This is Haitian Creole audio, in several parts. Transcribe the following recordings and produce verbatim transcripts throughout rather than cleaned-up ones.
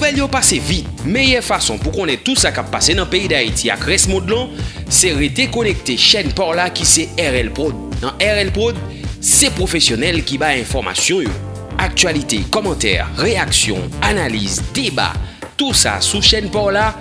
Nouvèl yo pase vit. Meyè fason pou konnen tout sa k ap pase nan peyi Dayiti ak rès mond lan, se rete konekte chèn pa w la ki se R L Prod. Nan R L Prod, se pwofesyonèl ki bay enfòmasyon yo. Aktyalite, kòmantè, reyaksyon, analiz, deba, tou sa sou chèn pa w la,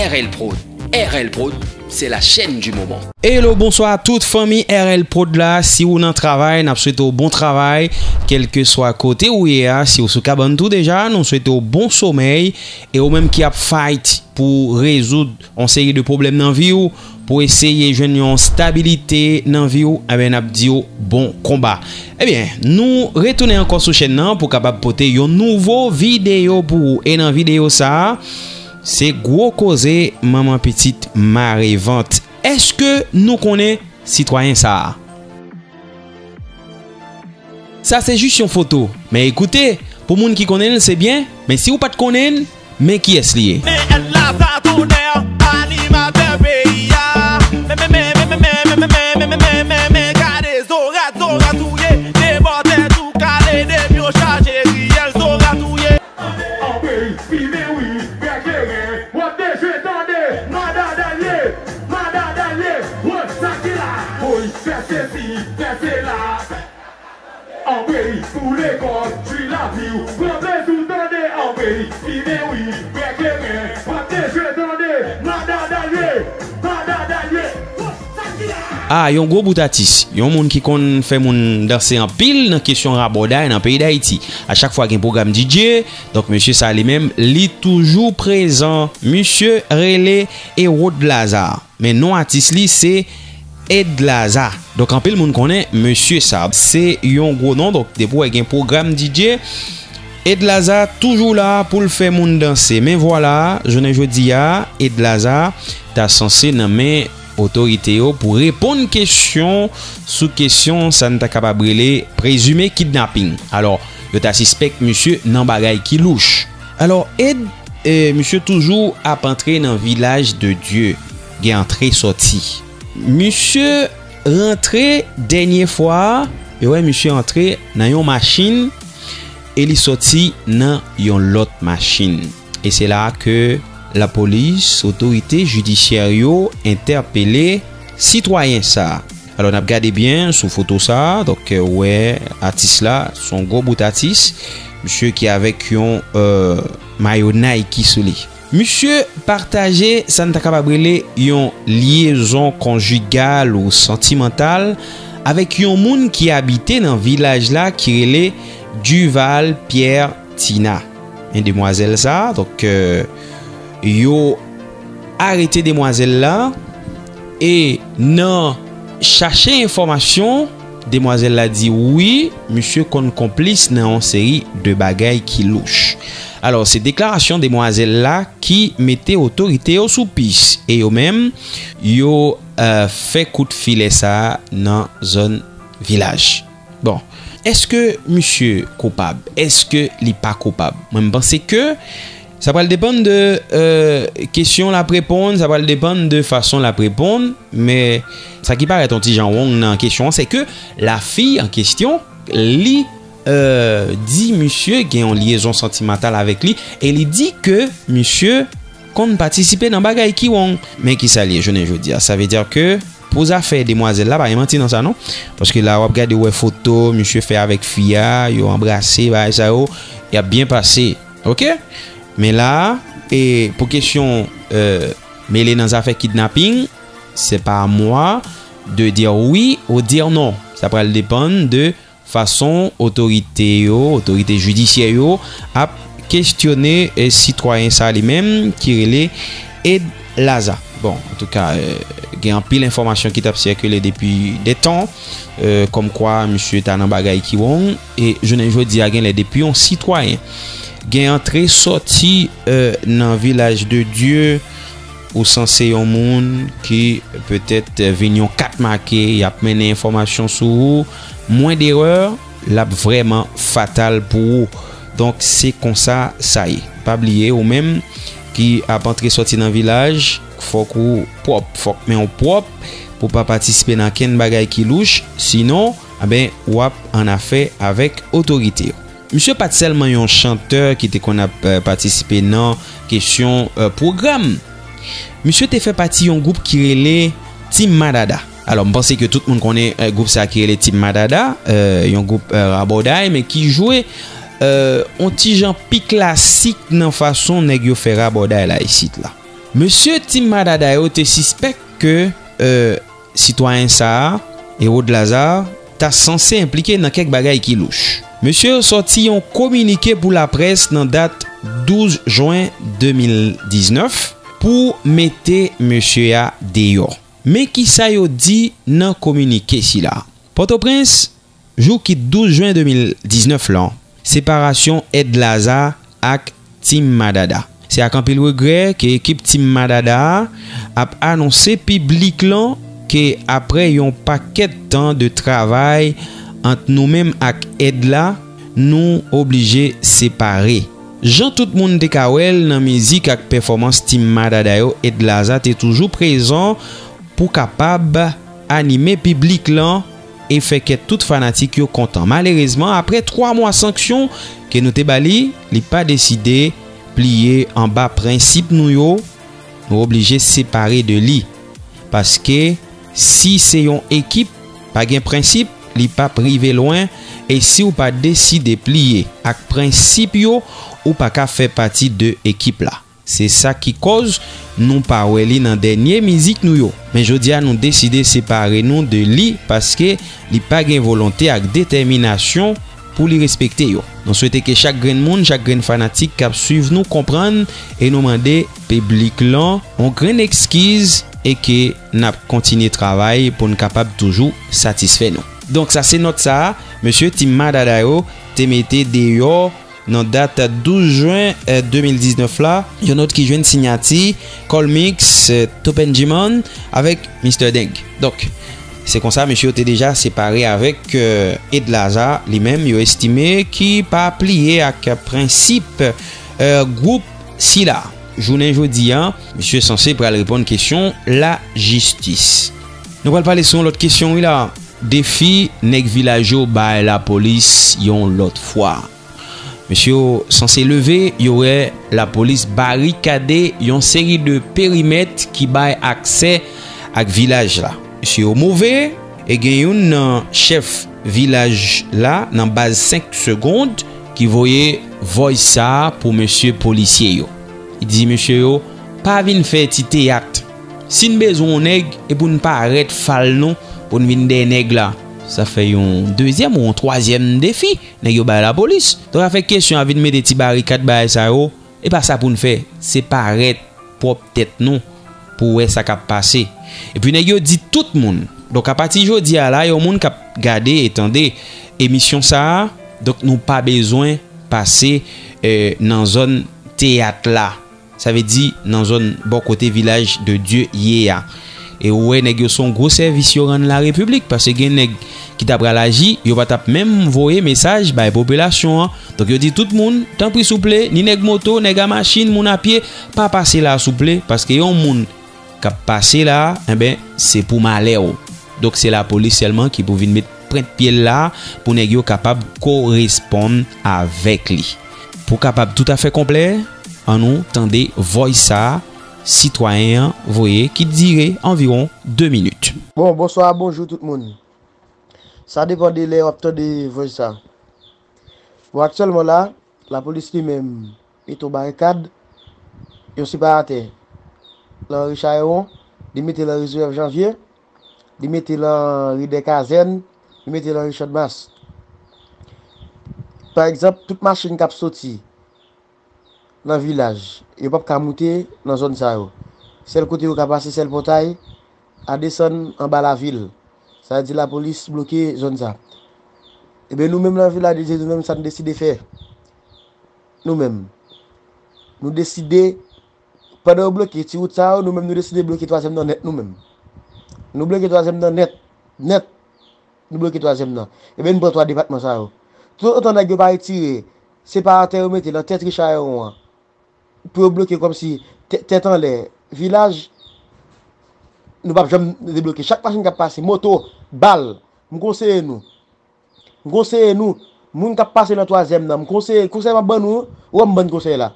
R L Prod. R L Prod, c'est la chaîne du moment. Hello, bonswa tout fanmi R L Prod la. Si ou nan travay, n ap swete w bon travay, kèlkeswa kote ou ye a. Si ou sou kabann tou deja, nou swete w bon somèy. E ou menm ki ap fight pou rezoud yon seri de pwoblèm nan vi w, pou eseye jwenn yon stabilite nan vi w, ebyen, n ap di w bon konba. Ebyen, nou retounen ankò sou chèn nan pou kapab pote yon nouvo videyo pou ou. E nan videyo sa a, se gwo koze manman pitit mare vant. Èske nou konnen sitwayen sa a? Sa se jis yon foto. Men ekoute, pou moun ki konnen l, se byen, men si ou pa t konnen l, men kiyès li ye. Men èl la sa tonè, animatè peyi a. Men, men, men, men, men, men, men, men, men, men, men, men, men, gade zorat, zorat ou ye. Debòtè tou kale, depi w chaje riyèl, zorat ou ye. Anpil fimen wi, vè kleren, w ap dejwe tande, madadalye, madadalye, wè sa ki la. Woy, fè sesi, fè sela. Anpil pou lekòl, jwi lavi w, pran plezi w tande, anpil fimen wi, vè kleren, w ap dejwe tande, madadalye, madadalye, wè sa ki la. Ah, yon gwo bout atis, yon moun ki konn fè moun danse anpil nan kesyon rabòday nan peyi Dayiti. A chak fwa gen pwogram D J, donk, mesye sa li menm, li toujou prezan. Misye rele Erod Lazare. Men non atis li se Ed Laza. Donk, anpil moun konnen mesye sa. Se yon gwo non. Donk, depi w wè gen pwogram D J, Ed Laza toujou la pou l fè moun danse. Men vwala, jounen jodi a, Ed Laza ta sanse nan men otorite yo pou reponn kesyon sou kesyon sa n ta kapab rele prezime kidnaping. Alò, yo ta sispèk misye nan bagay ki louch. Alò, Ed, e, misye toujou ap antre nan Vilaj de Dye. Gen antre sòti. Misye rantre dènye fwa a, yo wè misye antre nan yon machin e li sòti nan yon lòt machin. E se la a ke lapolis, otorite jidisyè yo entèpele sitwayen sa a. Alò, n ap gade byen sou foto sa a. Donk, ou wè atis la, se yon gwo bout atis. Misye ki avèk yon, euh, mayo Nike sou li. Misye pataje sa n ta kapab rele yon lyezon konjigal ou santimantal avèk yon moun ki abite nan vilaj la ki rele Duval Pierre Tina. Men demwazèl sa, donk, euh, yo arete demwazèl la e nan chache enfòmasyon, demwazèl la di wi, misye konn konplis nan yon seri de bagay ki louch. Alò, se deklarasyon demwazèl la ki mete otorite yo sou pis e yo menm, yo, euh, fè kout filè sa a nan zòn vilaj. Bon, èske misye koupab? Èske li pa koupab? Mwen, m panse ke sa pral depann de, euh, kesyon l ap reponn, sa pral depann de fason l ap reponn, men sa ki parèt yon ti jan wrong nan kesyon an, se ke lafi an kesyon, li, euh, di misye gen yon lyezon santimantal avèk li, e li di ke misye konn patisipe nan bagay ki wrong. Men ki sa l ye jounen jodi a? Sa vle di ke pou zafè demwazèl la, pa gen manti nan sa non. Paske la w ap gade, w wè foto misye fè avèk fi a, yo anbrase, bagay sa yo, y ap byen pase. Oke? Men la, e pou kesyon, euh, mele nan zafè kidnaping, c'est pas à moi de dire oui ou dire non. Sa pral depann de fason otorite yo, otorite jidisyè yo ap kestyone, eh, sitwayen sa li menm ki rele Ed Laza. Bon, antouka, eh, gen anpil enfòmasyon ki t ap sikile depi de tan, eh, kòmkwa misye ta nan bagay ki wrong, e jounen jodi a genlè depi yon sitwayen gen antre sòti, eh, nan Vilaj de Dye, ou sanse yon moun ki petèt vin yon kat make, y ap mennen enfòmasyon sou ou, mwen derè, l ap vrèman fatal pou ou. Donk, se konsa sa ye. Pa bliye, ou menm ki ap antre sòti nan vilaj, fòk ou pwòp, fòk men w pwòp pou pa patisipe nan kenn bagay ki louch, sinon, anben, w ap an afè avèk otorite yo. Misye pa t sèlman yon chantè ki te konn ap, eh, patisipe nan kesyon, eh, pwogram. Misye te fè pati yon gwoup ki rele Team Madada. Alò, m panse ke tout moun konnen, eh, gwoup sa ki rele Team Madada, eh, yon gwoup, eh, rabòday, men ki jwe, eh, yon ti jan pi klasik nan fason nèg yo fè rabòday la isit la. Mesye Team Madada yo te sispèk ke, eh, sitwayen sa a, Hérode Lazare, ta sanse enplike nan kèk bagay ki louch. Mesye yo sòti yon kominike pou laprès nan dat douz jen de mil diznèf pou mete mesye a deyò. Men kisa yo di nan kominike sila. Pòtoprens, jou kit douz jen de mil diznèf lan, separasyon Ed Lazare ak Team Madada. Se ak anpil regrè ke ekip Team Madada a ap anonse piblik lan ke aprè yon pakèt tan de travay ant nou menm ak Ed la, nou oblije separe. Jan tout moun te ka wè l nan mizik ak pèfòmans Team Madada yo, Ed Lazare te toujou prezan pou kapab anime piblik lan e fè kè tout fanatik yo kontan. Malerezman, aprè twa mwa sanksyon ke nou te ba li, li pa deside pliye anba prensip nou yo, nou oblije separe de li. Paske si se yon ekip, pa gen prensip, li p ap rive lwen, e si w pa deside pliye ak prensip yo, ou pa ka fè pati de ekip la. Se sa ki kòz nou pa wè li nan dènye mizik nou yo. Men jodi a nou deside separe nou de li paske li pa gen volonte ak detèminasyon pou li respekte yo. Nou swete ke chak grenn moun, chak grenn fanatik k ap swiv nou konprann e nou mande piblik lan yon grenn ekskiz e ke n ap kontinye travay pou n kapab toujou satisfè nou. Donk sa se nòt sa a, mesye Team Madada yo te mete deyò nan dat douz jen, eh, de mil diznèf la, yon nòt ki jwenn siyati Colmix, eh, Topenjiman avèk Mister Deng. Donk, se konsa mesye yo te deja separe avèk, eh, Ed Lazare li menm, yo estime ki pa pliye ak prensip, eh, gwoup sila. Jounen jodi a, misye sanse pral reponn kesyon lajistis. Nou pral pale sou yon lòt kesyon wi la. Defi nèg vilaj yo bay lapolis yon lòt fwa. Mesye yo sanse leve, yo wè lapolis barikade yon seri de perimèt ki bay aksè ak vilaj la. Mesye yo move, e gen youn nan chèf vilaj la nan baz senk segond ki voye voice sa a pou mesye polisye yo. Li di mesye yo, pa vin fè ti teyat. Si n bezwen yon nèg, e pou n parèt fal nou, pou n vin dèyè nèg la. Sa fè yon dezyèm ou yon twazyèm defi nèg yo bay lapolis. Donk, afè kesyon a vin mete ti barikad bagay sa yo, e pa sa pou n fè. Se parèt pwòp tèt nou pou wè sa k ap pase. Epi nèg yo di tout moun. Donk, apati jodi a la, yon moun k ap gade e tande emisyon sa a, donk, nou pa bezwen pase, eh, nan zòn teyat la. Sa vle di nan zòn bò kote Vilaj de Dye ye a. E ou wè nèg yo se yon gwo sèvis yo rann larepiblik, paske gen nèg ki ta pral aji, yo pa t ap menm voye mesaj bay popilasyon an. Donk yo di tout moun, tanpri souple, ni nèg moto, nèg a machin, moun a pye, pa pase la souple, paske yon moun k ap pase la, enben, se pou malè w. Donk se lapolis sèlman ki pou vin met pwent pye l la pou nèg yo kapab koresponn avèk li. Pou kapab toutafè konplè, ann nou tande voice sa a sitwayen an voye ki dire anviwon de minit. Bon, bonswa, bonjou tout moun. Sa depann de lè w ap tande voice sa. Bon, aktyèlman la, lapolis li menm mete yon barikad, yon separatè lan Richard Heron, li mete lan Rezo F Janvye, li mete lan Ri dè Kazèn, li mete lan Ri Channmas. Pa egzanp, tout machin k ap soti nan vilaj, yo p ap ka moute nan zòn sa yo. Sèl kote yo ka pase, sèl pòtay a desann anba lavil. Sa vle di lapolis bloke zòn sa. Ebyen, nou menm nan Vilaj de Dye, nou menm, sa n deside fè? Nou menm, nou deside, pandan yo bloke ti wout sa yo, nou menm, nou deside bloke twazyèm nan nèt, nou menm. Nou bloke twazyèm nan nèt, nèt. Nou bloke twazyèm nan. Ebyen, nou pran twa depatman sa yo. Toutotan nèg yo pa retire separatè yo mete lan tèt Richard Heron an, pou yo bloke kòmsi tè-, tèt anlè vilaj, nou p ap janm debloke. Chak machin k ap pase, moto, bal, m konseye nou. M konseye nou, Moun k ap pase nan twazyèm nan, m konseye, konsèy m ap ban nou, ou wè m ban n konsèy la.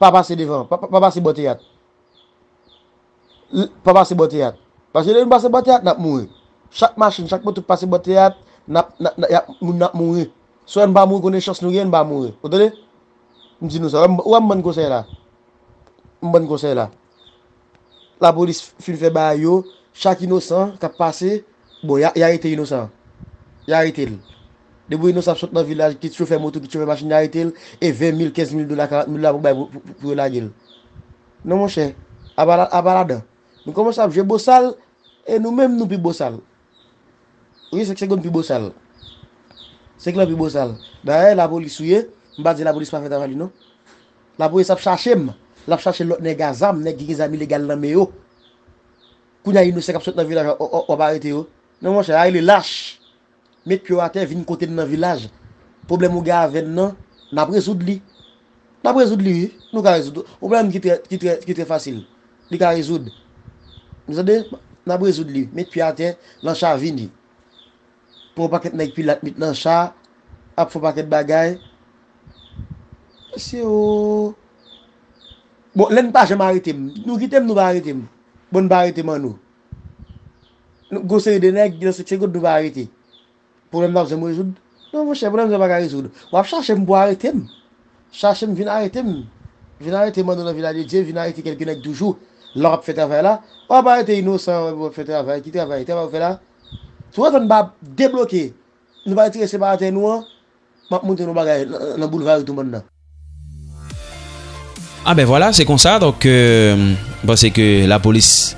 Pa pase devan, pa, pa, pa pase bò teyat. L- Pa pase bò teyat. Paske lè nou pase bò teyat, n ap mouri. Chak machin, chak moto k pase bò teyat, n ap, n ap, n ap, y ap, moun nan ap mouri. Swa n pa mouri, konnen chans nou gen, n pa mouri. Ou tande? M di nou sa, ou wè m, ou wè m ban n konsèy la. M ban n konsèy la. Lapolis fin fè bagay yo, chak inosan k ap pase, bon, y a, y arete inosan. Y arete l. Depi inosan ap sot nan vilaj, kit chofè moto, kit chofè machin, y arete l, e ven mil, kenz mil dola, karant mil dola pou bay pou, pou, pou yo lage l. Non, monchè, apa la, apa ladan. Nou kòmanse ap jwe bosal, e nou menm nou pi bosal. Wi, se k Segonn pi bosal. Se k lan pi bosal. Dayè, lapolis ou ye, m pa di lapolis pa fè travay li, non. Lapolis ap chache m. L ap chache lòt nèg a zam, nèg ki gen zam ilegal nan men yo. Kounye a, inosan k ap sot nan vilaj, w, w, w ap arete yo. Non, monchè, a rele lach. Met pye w atè, vin kote m nan vilaj. Pwoblèm ou gen avè n nan, n ap rezoud li. N ap rezoud li, wi. Nou ka rezoud. Yon pwoblèm ki trè, ki trè, ki trè fasil. Li ka rezoud. Nou tande? N ap rezoud li. Met pye atè, nan cha vini. Pran yon pakèt nèg pilat met nan cha, ap fè yon pakèt bagay. Mesye o. Bon, lè n pa janm arete m. Nou kite m, nou pa arete m. Bon, n pa arete m an nou. Nou, gon seri de nèg, nan sèt segonn, nou pa arete. Pwoblèm nan ap janm rezoud? Non, monchè, pwoblèm sa pa ka rezoud. W ap chache m pou arete m. Chache m, vin arete m. Vin arete m andedan Vilaj de Dye, vin arete kèlke nèg toujou. Lè w ap fè travay la, w ap arete inosan, w ap fè travay. Ki travay? Travay w fè la? Si w antann pa debloke, nou pa retire separatè nou an, m ap montre nou bagay nan, nan boulva Ritoumann nan. Ah ben vwala, se konsa, donk, euh, m panse ke lapolis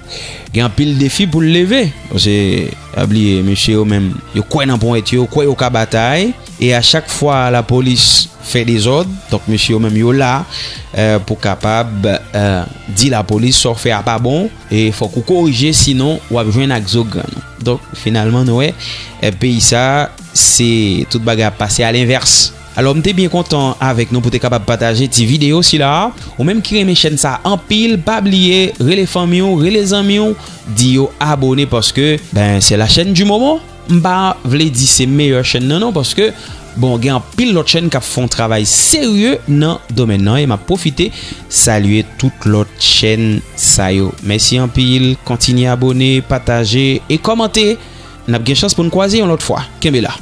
gen anpil defi pou l leve. Paske, pa bliye, mesye yo menm, yo kwè nan ponyèt yo, yo kwè yo ka batay. E a chak fwa lapolis fè dezòd, donk mesye yo menm yo la euh, pou kapab euh, di lapolis sa w fè a pa bon, e fòk ou korije, sinon w ap jwenn ak zo grenn ou. Donk, finalman, nou wè, euh, peyi sa, se tout bagay ap pase a lenvès. Alò, m te byen kontan avèk nou pou te kapab pataje ti videyo sila a. Ou menm ki renmen chèn sa anpil, pa bliye, rele fanmi w, rele zanmi w, di yo abone paske, ben, c'est la chaîne du moment. M pa vle di se meyè chèn nan non, paske, bon, gen anpil lòt chèn k ap fè yon travay serye nan domèn nan, e m ap pwofite salye tout lòt chèn sa yo. Mèsi anpil, kontinye abone, pataje e kòmante. N ap gen chans pou n kwaze yon lòt fwa. Kenbe la.